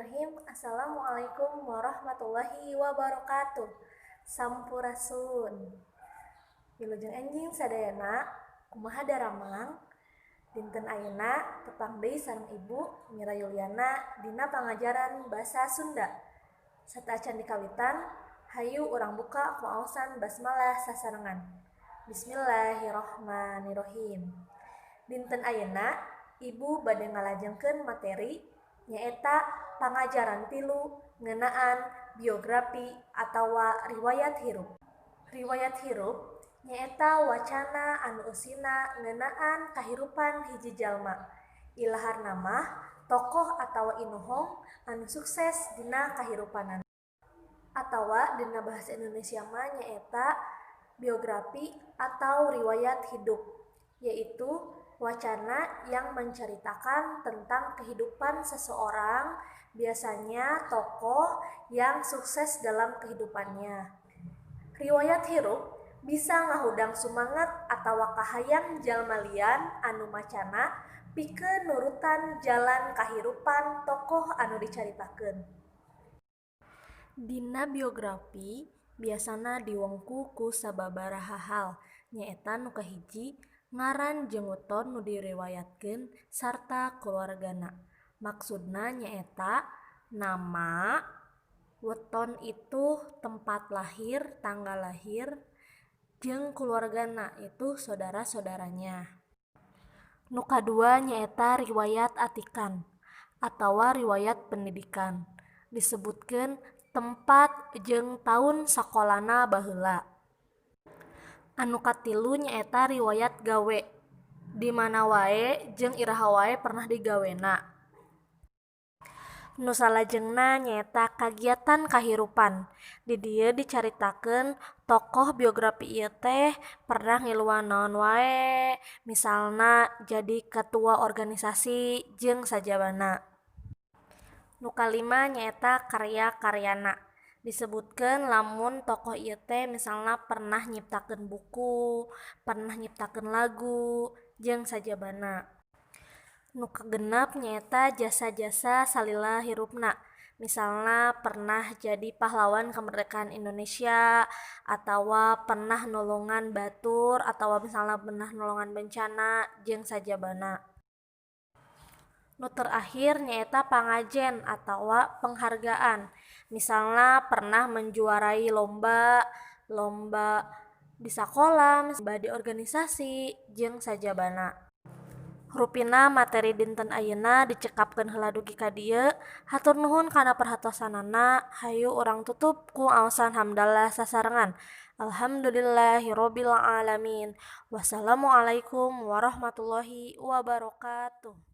Bismillahirrahmanirrahim. Assalamualaikum warahmatullahi wabarakatuh. Sampurasun. Wilujeng enjing sadayana, kumaha daramang? Dinten ayeuna tepang deui sareng Ibu Mira Yuliana dina pangajaran Basa Sunda. Sateuacan dikawitan, hayu urang buka ku aosan basmalah sasarengan. Bismillahirrahmanirrahim. Dinten ayeuna Ibu bade ngalajengkeun materi nyaeta pangajaran 3 ngeunaan biografi atawa riwayat hirup. Riwayat hirup nyaeta wacana anu eusina ngeunaan kahirupan hiji jalma. Ilaharna mah tokoh atawa inohong anu sukses dina kahirupanana. Atawa dina bahasa Indonesia mah nyaeta biografi atau riwayat hidup, yaitu wacana yang menceritakan tentang kehidupan seseorang, biasanya tokoh yang sukses dalam kehidupannya. Riwayat hirup bisa ngahudang sumanget atawa kahayang jalma lian anu macana pikeun nurutan jalan kahirupan tokoh anu dicaritakeun. Dina biografi biasana diwengku ku sababaraha hal, nyaeta nu kahiji ngaran jeung weton nu diriwayatkeun sarta kulawargana. Maksudna nyaeta nama, weton itu tempat lahir, tanggal lahir, jeung kulawargana itu saudara-saudaranya. Nu kadua nyaeta riwayat atikan atawa riwayat pendidikan. Disebutkeun tempat jeung taun sakolana baheula. Anu katilu nyaeta riwayat gawe, di mana wae jeung iraha wae pernah digawena. Nu salajengna nyaeta kagiatan kahirupan. Di dieu dicaritakeun tokoh biografi ieu teh pernah ngiluan naon wae, misalna jadi ketua organisasi jeung sajabana. Nu kalima nyaeta karya-karyana. Disebutkeun lamun tokoh ieu teh misalna pernah nyiptakeun buku, pernah nyiptakeun lagu, jeung sajabana. Nu kagenep nyaeta jasa-jasa salila hirupna. Misalna pernah jadi pahlawan kemerdekaan Indonesia, atawa pernah nulungan batur, atawa misalna pernah nulungan bencana jeung sajabana. Nu terakhir nyaeta pangajen atawa penghargaan. Misalna pernah menjuarai lomba, lomba di sakola, lomba di organisasi, jeung sajabana. Rupina materi dinten ayeuna dicekapkeun heula dugi ka dieu. Hatur nuhun kana perhatosanana. Hayu urang tutup ku aosan hamdalah sasarengan. Alhamdulillahirabbil alamin. Wassalamualaikum warahmatullahi wabarakatuh.